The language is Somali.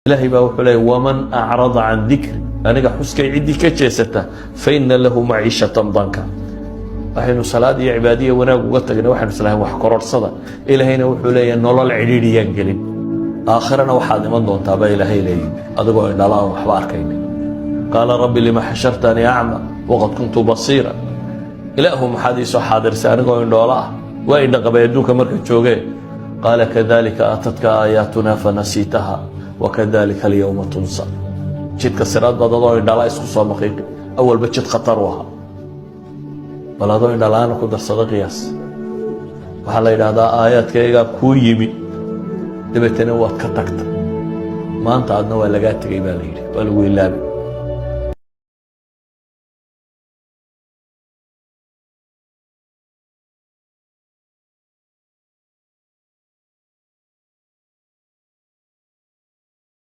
Ilaahay baa wuxuu leeya: "ومن أعرض عن ذكري", aniga xuskay ciddii ka jeesata, فإن له معيشة ضنكا. Waxaynu salaad iyo cibaadiya wanaag uga tagnay, waxaynu islahayn wax kororhsada. Ilaahayna wuxuu leeyahay: nolol cidhiidhiyaan gelin. Aakhirana waxaad iman doontaa baa Ilaahay leeyihi, adigoo indhala aan waxba arkaynin. قال رب لم حشرتني أعمى وقد كنت بصيرا. Ilaahu, maxaad ii soo xaadirsay anigoo indhoolo ah? Waa indhaqabay adduunka marka joogee. قال كذلك أتتك آياتنا فنسيتها وكذلك اليوم تنسى. Jidka siraad baad adoo indhala isku soo maqiiqi. Awalba jid khatar u ahaa, bal adoo indhalaana ku darsado qiyaas. Waxaa la yidhaahdaa: aayaadkaygaa kuu yimi, dabeetana waad ka tagta. Maanta adna waa lagaa tegay baa la yidhi, waa lagu ilaabay.